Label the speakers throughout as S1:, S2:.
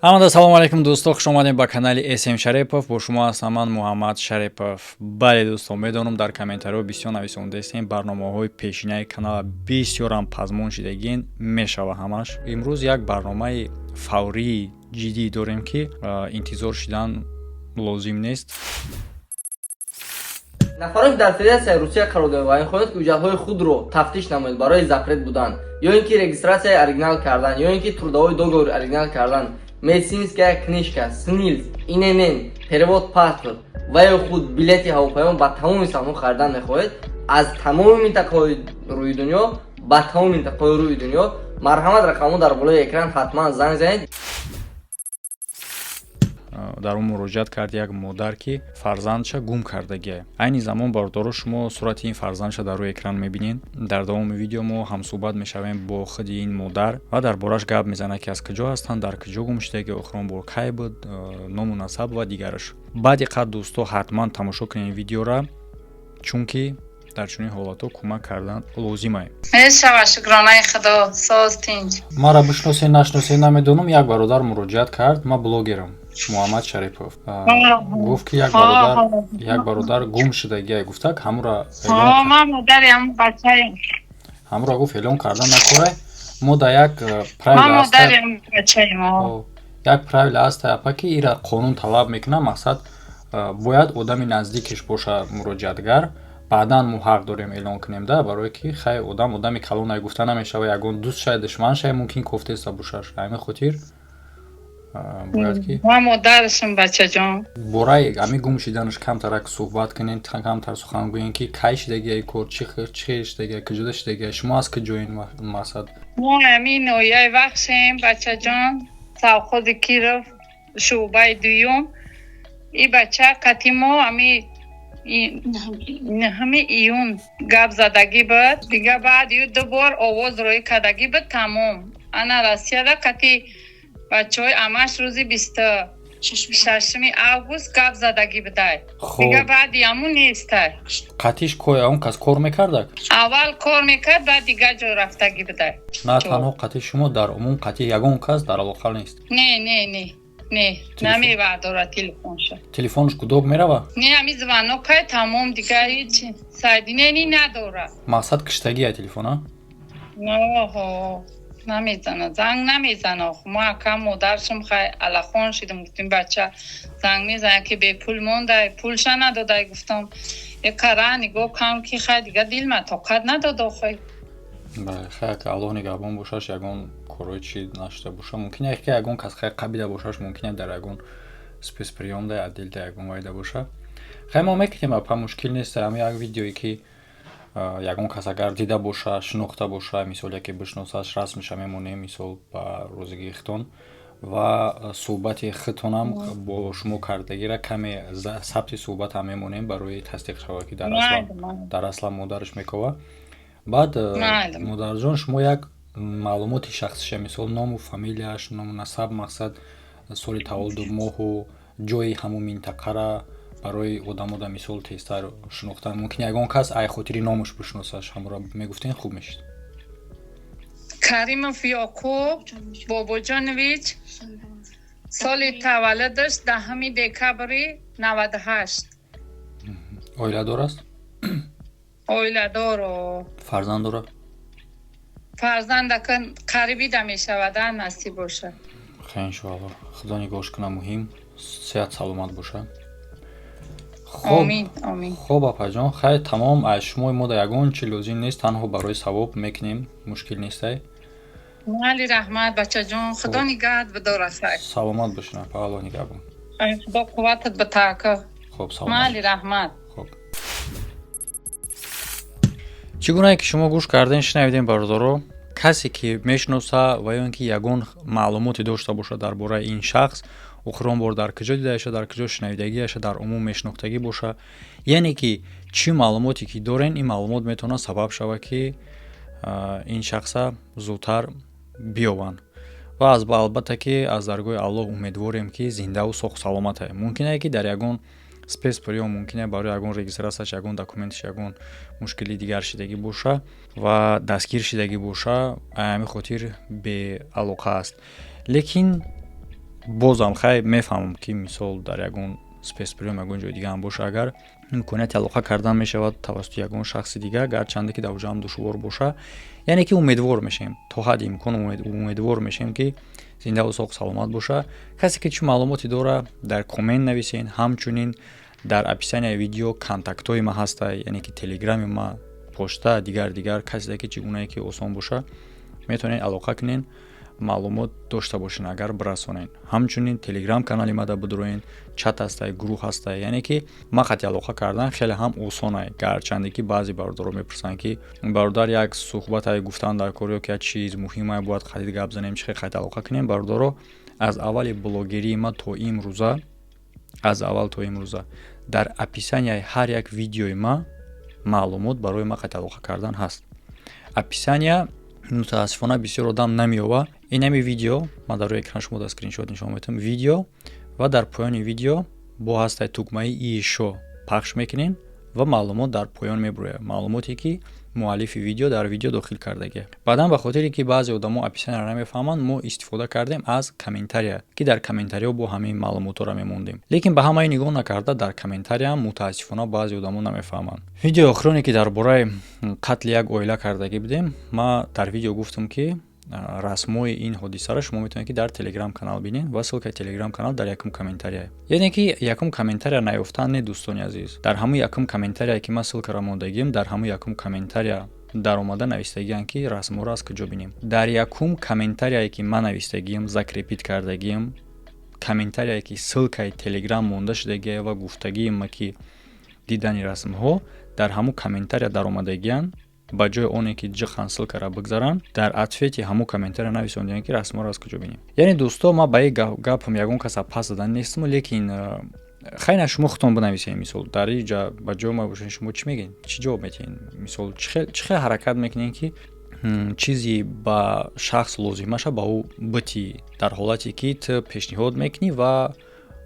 S1: Ҳамада салому алайкум, дӯсто, хуш омадем ба канали СМ Шарипов. Бо шумо ҳастам ман, Муҳаммад Шарипов. Бале, дӯсто, медонам, дар комментариҳо бисёр нависондаистем, барномаҳои пешинаи канала бисёрам пазмон шидагин мешава ҳамаш. Имрӯз як барномаи фаврии ҷиддӣ дорем, ки интизор шидан лозим нест.
S2: Нафароне, ки дар Федератсияи Русия қарор доранд ва мехоҳанд, ки ҳуҷҷатҳои худро тафтиш намояд барои запрет будан ё ин ки регистрацияи оригинал кардан, ё ин ки трудовой договор оригинал кардан, медицинская книжка, СНИЛС, ИНН, перевод, паспорт ва ё худ билети ҳавопаймо ба тамоми самҳо харидан мехоҳед, аз тамоми минтақаҳои рӯи дунё ба тамоми минтақаҳои рӯи дунё, марҳамат, рақамҳо дар болои экран, ҳатман занг занед.
S1: Дар он муроҷиат кард як модар, ки фарзандша гум кардагия. Айни замон, бародаро, шумо сурати ин фарзандша дар рӯи экран мебинед. Дар давоми видео мо ҳамсӯҳбат мешавем бо худи ин модар ва дар бораш гап мезанад, ки аз куҷо ҳастанд, дар куҷо гум шудаги, охирон бор кай буд, ному насаб ва дигараш. Ба диққат, дӯсто, ҳатман тамошо кунед видеора, чунки дар чунин ҳолатҳо кӯмак кардан лозимае.
S3: Мешава, шукронаи Худо, соз, тинҷ.
S1: Маро бишносед, нашносед, намедонам, як бародар муроҷиат кард. Ман блогерам, Муҳаммад Шарипов. Гуфт, ки як бародар гум шудагия, гуфтак, ҳамура
S3: Ман модари ҳамун бачаем.
S1: Ҳамура, гуфт, эълон кардан накорай. Мо да як
S3: Ман модари ҳамун бачаем.
S1: Як правила аст, апа, ки ира қонун талаб мекунад. Мақсад, бояд одами наздикиш боша муроҷиатгар, баъдан мо ҳақ дорем эълон кунем да, барое ки хай, одам одами калонай, гуфта намешава, ягон дӯст шай, душман шай, мумкин кофтеста бошаш. Ҳамин хотир бояд ки
S3: Ман модарашам, бачаҷон.
S1: Бораи ҳамин гум шиданаш камтарак суҳбат кунем, камтар сухан гӯем, ки кай шидагия кор, чӣ шидагия, куҷода шидагия, шумо аз куҷоин, мақсад?
S3: Мо ҳамин ноҳияи Вахшем, бачаҷон, совхози Киров, шӯъбаи дуюм. И бача кати мо ами 9-уми июн гап задагӣ буд. Дига баъд ю ду бор овоз роӣ кардагӣ буд, тамом. Ана Россияда кати бачаҳои амаш рӯзи 26-уми август гап задагӣ будай. Дига баъди ҳамун нестай.
S1: Қатиш кой он кас кор мекардак?
S3: Аввал кор мекард, баъд дига ҷо рафтагӣ будай.
S1: На танҳо қати шумо, дар умум қати ягон кас дар алоқа нест?
S3: Не, не, не, не, намебардорад телефонша.
S1: Телефонш гудок мерава?
S3: Не, ами звонокай, тамом, дига ҳеч соединение надорад.
S1: Мақсад, киштагия телефона?
S3: Оҳо, намезанад, занг намезана. Мо акам модаршум хай алахон шидам, гуфтим, бача занг мезана, ки бепул мондай, пулша надодай. Гуфтам, якара нигоҳ кам, ки хай, дига дилма тоқат надод охай.
S1: Бале, хай, Аллоҳ нигаҳбон бошаш, ягон корҳои чи нашуда боша. Мумкин ки ягон кас хай қабида бошаш, мумкин дар ягон спецприём да, отдел да, ягон вайда боша. Хай, мо мекунем, апа, мушкил нест. Ами як видеое, ки ягон кас агар дида боша, шинохта боша, мисол, яке бишносаш, расмиша мемонем, мисол, ба розигии хитон ва суҳбати хитонам бо шумо кардагира, каме сабти суҳбатам мемонем барои тасдиқ шава, ки дар асла модараш мекова. Баъд, модарҷон, шумо як маълумоти шахсиша, мисол, ному фамилияш, ному насаб, мақсад, соли таваллуду, моҳу ҷои ҳамун минтақара, барои одамода, мисол, тезтар шинохтан мумкин, ягон кас ай хотири номаш бишносаш, ҳамора мегуфтен, хуб мешид.
S3: Каримов Ёқуб Бобоҷонович, соли таваллудаш 10-уми декабри 98.
S1: Оиладор аст?
S3: Оиладоро.
S1: Фарзанд дорад?
S3: Фарзандака қарибида мешавад, насиб бошад.
S1: Хай, иншоалло, Худо нигоҳш кунад, муҳим сеҳат саломат боша.
S3: Омин, омин.
S1: Хоб, апаҷон, хай, тамом. Аз шумои мо да ягон чи лозим нест, танҳо барои савоб мекунем, мушкил нестай.
S3: Мали, раҳмат, бачаҷон, Худо нигаҳат бидорад, хай.
S1: Саломат бошед, апа, Аллоҳ нигаҳбон.
S3: Худо қувватат битаака.
S1: Хоб, саломат.
S3: Мали, раҳмат.
S1: Хоб, чӣ гунае ки шумо гӯш кардем, шунавидем, бародаро, касе ки мешиноса ва ё ин ки ягон маълумоте дошта бошад дар бораи ин шахс, охирон бор дар куҷо дидаеша, дар куҷо шунавидагиаша, дар умум мешинохтагӣ боша, яъне ки чӣ маълумоте ки дорен, ин маълумот метавонад сабаб шавад, ки ин шахса зудтар биёбанд. Ва албатта ки аз даргоҳи Аллоҳ умедворем, ки зиндаву соҳу саломате. Мумкине ки дар ягон спецприём, мумкине барои ягон регистрацияш, ягон документаш ягон мушкили дигар шидагӣ боша ва дастгир шидагӣ боша, ҳамин хотир беалоқа аст. Лекин Бозам хай, мефаҳмам, ки мисол дар ягон спецприём, ягон ҷои дига ҳам боша, агар имконияти алоқа кардан мешавад тавассути ягон шахси дига, гарчанде ки дар оҷа ҳам душвор боша. Яъне ки умедвор мешавем, то ҳадди имкон умедвор мешавем, ки зиндаву соғ саломат боша. Касе ки чӣ маълумоте дора, дар коммент нависен. Ҳамчунин дар описанияи видео контактҳои ма ҳаста, яъне ки телеграми ма, пошта, дигар дигар. Касе ки чӣ гунае ки осон боша, метавонед алоқа кунен, маълумот дошта бошен агар, бирасонен. Ҳамчунин телеграм канали мада бидуроен, чат ҳастай, гурӯҳ ҳастай, яъне ки ма хати алоқа кардан хеле ҳам осонай. Гарчанде ки баъзе бародаро мепурсанд, ки бародар, як суҳбатай гуфтан дар кор ё ки як чиз муҳимае, бояд хатид гап занем, чӣ хел хати алоқа кунем? Бародаро, аз аввали блогерии ма то имрӯза, аз аввал то имрӯза дар описанияи ҳар як видеои ма маълумот барои ма хати алоқа кардан ҳаст. Описания мутаассифона бисёр одам намеёба. Инами видео ман дар рӯи экран шумо дар скриншот нишон метавам видео, ва дар поёни видео бо ҳастаи тугмаи «Ишо» пахш мекунем ва маълумот дар поён мебурояд, маълумоте ки муаллифи видео дар видео дохил кардагия. Баъдан ба хотире ки баъзе одамо описанияро намефаҳманд, мо истифода кардем аз комментария, ки дар комментариҳо бо ҳамаи маълумотҳоро мемондем. Лекин ба ҳамаи нигоҳ накарда, дар комментариям мутаассифона баъзе одамо намефаҳманд. Видеои охироне ки дар бораи қатли як оила кардагӣ будем, ма дар видео гуфтам, ки расмҳои ин ҳодисаро шумо метавонед, ки дар телеграм канал бинед ва ссылкаи телеграм канал дар якум комментария. Яъне ки якум комментария наёфтан не, дӯстони азиз, дар ҳамун якум комментария, ки ман ссылкаро мондагием, дар ҳамун якум комментария даромада навистагиам, ки расмҳоро аз куҷо бинем. Дар якум комментарияе ки ман навистагиам, закрепить кардагиам, комментарияе ки ссылкаи телеграм монда шудагия ва гуфтагиема, ки дидани расмҳо дар ҳамун комментария даромадагианд, ба ҷои оне ки ҷихан ссылкара бигзаранд, дар ответи ҳамун комментария нависондианд, ки расмҳоро аз куҷо бинем. Яъне, дӯсто, ман ба ин гапам ягон каса пас задан нестам, лекин хайна, шумо худтон бинависед. Мисол, дар ин ҷа ба ҷои ма бошед, шумо чӣ мегӯед, чӣ ҷавоб медиҳед? Мисол, чӣ хел ҳаракат мекунед, ки чизи ба шахс лозимаша ба ӯ битӣ, дар ҳолате ки ту пешниҳод мекунӣ ва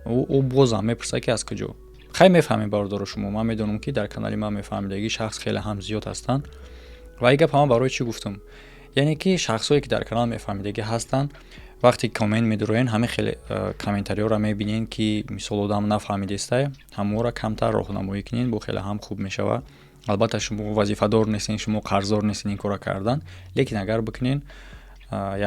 S1: ӯ бозам мепурсад, ки аз куҷо? Хай, мефаҳмед, бародаро, шумо. Ман медонам, ки дар канали ман мефаҳмидагӣ шахс хеле ҳам зиёд ҳастанд. Ва ин гап ҳама барои чӣ гуфтам? Яъне ки шахсҳое ки дар канал мефаҳмидагӣ ҳастанд, вақте коммент медуроен, ҳамин хеле комментариҳоро мебинед, ки мисол одам нафаҳмидестай, ҳамонро камтар роҳнамоӣ кунед, бо хеле ҳам хуб мешавад. Албатта, шумо вазифадор нестен, шумо қарздор нестен ин корро кардан, лекин агар бикунед,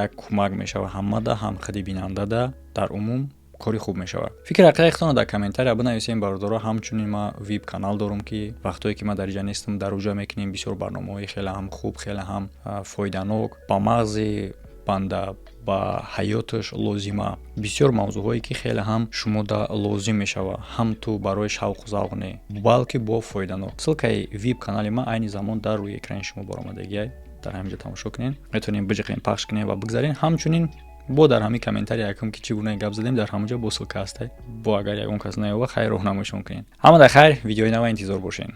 S1: як кӯмак мешавад ҳамада, ҳам худи бинандада, дар умум кори хуб мешавад. Фикри ақидаи худтонро дар комментария бинависем, бародаро. Ҳамчунин ман вип канал дорам, ки вақтҳое ки ман дар инҷа нестам, дар уҷа мекунем бисёр барномаҳои хеле ҳам хуб, хеле ҳам фоиданок, ба мағзи банда, ба ҳаёташ лозима, бисёр мавзӯъҳое ки хеле ҳам шумода лозим мешавад, ҳам ту барои шавқу завқ не, балки бо фоиданок. Ссылкаи вип канали ман айни замон дар рӯи экрани шумо баромадагиай, дар ҳамин ҷо тамошо кунед, метавонед биҷиқен, пахш кунед ва бигзарен. Ҳамчунин бо дар ҳамин комментария якум, ки чӣ гуна гап задем, дар ҳамон ҷо бо ссылка ҳастай. Бо агар ягон кас наёба, хайр, роҳнамоишон кунед. Ҳамада хайр, видеои нава интизор бошед.